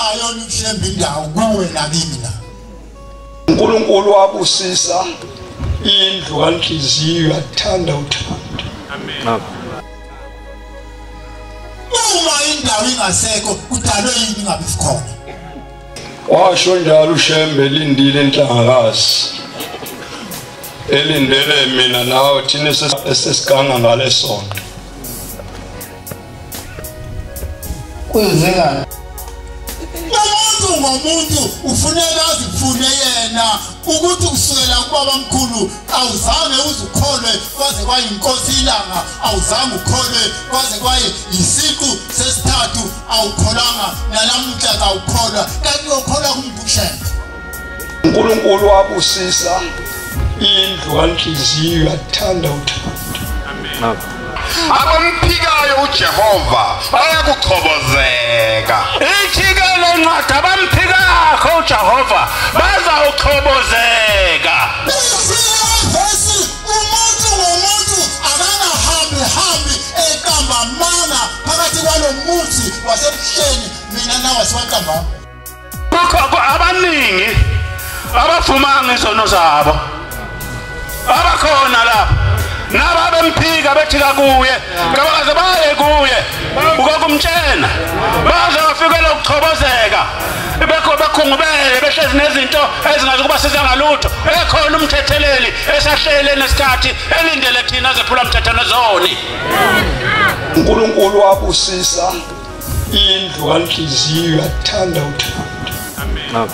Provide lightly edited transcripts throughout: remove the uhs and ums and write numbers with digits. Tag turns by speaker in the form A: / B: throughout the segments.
A: Unayo uShembe indawo kuwe nakimi la.
B: uNkulunkulu wabusisa indlu kaNhliziyo yathanda uthando.
C: Amen.
A: Uma indawo ingasekho kudalwe yini ingabe sikhona.
B: Washo njalo uShembe lindile enhlangakazi. Elindele mina nawe thina esesiganga ngalesonto.
A: Kwenzekani? Umuntu ngomuntu ufuneka azifune yena ukuthi kusukela kubaba mkhulu awuzange uzukholwe kwaze kwayinkosi ilanga, awuzange ukholwe kwaze kwayisiqu sesithathu, awukholanga nalamuhla awukholwa, kanti uyokholwa kumuntu uShembe.
B: uNkulunkulu wabusisa indlu kaNhliziyo yathanda uthando.
C: Amen.
D: Abamphikayo uJehova bayakuchobozeka.
E: Ithi-ke le ncwadi abamphikakho uJehova bazawuchobozeka.
A: Vesi umuntu ngomuntu akangahambi hambi eqamba amanga phakathi kwalo muthi wasebuhleni, mina nawe siwaqamba.
E: Kukho abaningi abavumanga izono zabo abakhona lapha naba bemphika bethi kakuye kabaze baye kuye ukokumtshena baze bafikele ukuchobozeka bekho bakhungubele behlezi nezinto ezingazi ukubasiza ngalutho. Ekhona umthetheleli esahlele nesikhathi elindele thina zephula mthetho nezoni.
B: uNkulunkulu wabusisa indlu kaNhliziyo yathanda uthando.
C: Amen.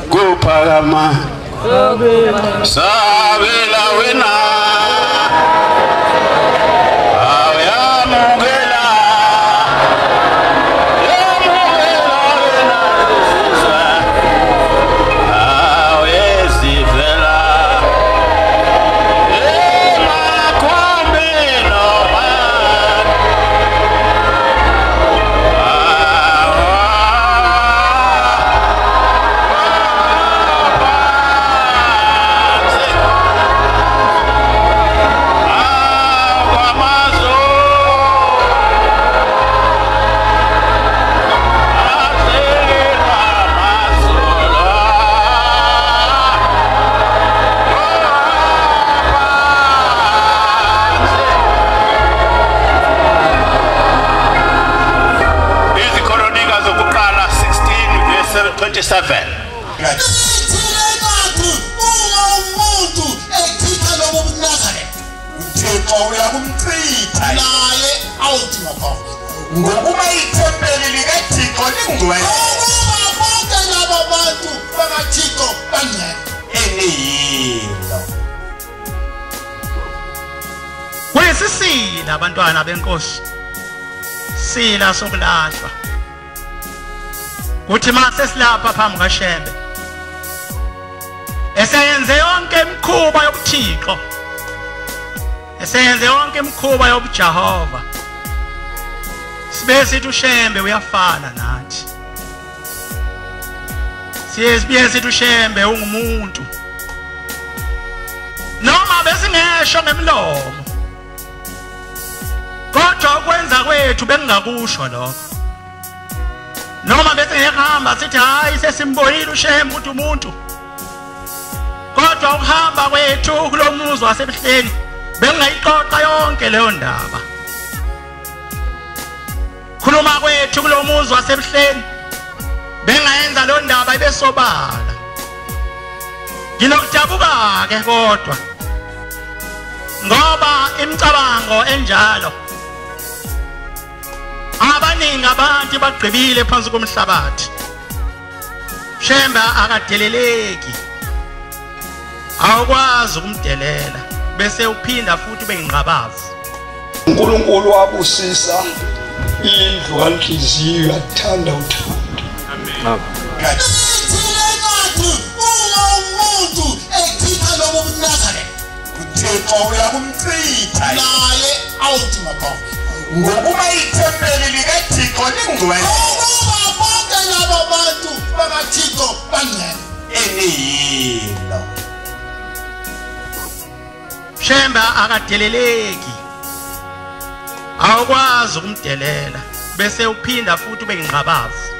E: Kuphakama sabela wena awuyamukela yamukela wena sizwe awezivela emakhombi noma 27.
A: Uma umuntu echitha lobo buNazaretha,
D: uThixo uyakumchitha
A: naye awudinga khona,
D: ngokuba ithempeli likaThixo lingcwele.
A: Ngokuba bonke laba bantu bakaThixo bangcwele
D: eniyilo.
F: Kuyisisila abantwana benkosi, sila sokulahlwa. Kuthi mase silapha phambi kaShembe eseyenze yonke imikhuba yobuThixo, eseyenze yonke imikhuba yobuJehova, sibe sithi uShembe uyafana nathi, siye sithi uShembe ungumuntu, noma besingesho ngemlomo kodwa ukwenza kwethu bengingakusho lokho. Noma bese ngehamba sithi hayi sesimbonile uShembe ukuthi umuntu, kodwa ukuhamba kwethu kulomuzi wasebuhleni bengingayixoxa yonke leyo ndaba. Khuluma kwethu kulomuzi wasebuhleni bengayenza leyo ndaba ibe sobala. Nginokudabuka ke kodwa ngoba imicabango enjalo abaningi abantu bagqibile phansi komhlabathi. Shembe akadeleleki, awukwazi ukumdelela bese uphinda futhi ube ingqabavu.
B: uNkulunkulu wabusisa indlu kaNhliziyo yathanda uthando.
C: Amen.
A: Uma umuntu echitha lobo buNazaretha,
D: uThixo uyakumchitha
A: naye awudinga khona,
D: ngokuba ithempeli likaThixo lingcwele.
A: Ngokuba bonke laba bantu bakaThixo bangcwele
D: eniyilo.
F: Shembe akadeleleki, Awukwazi ukumdelela bese uphinda futhi ube ingqabavu.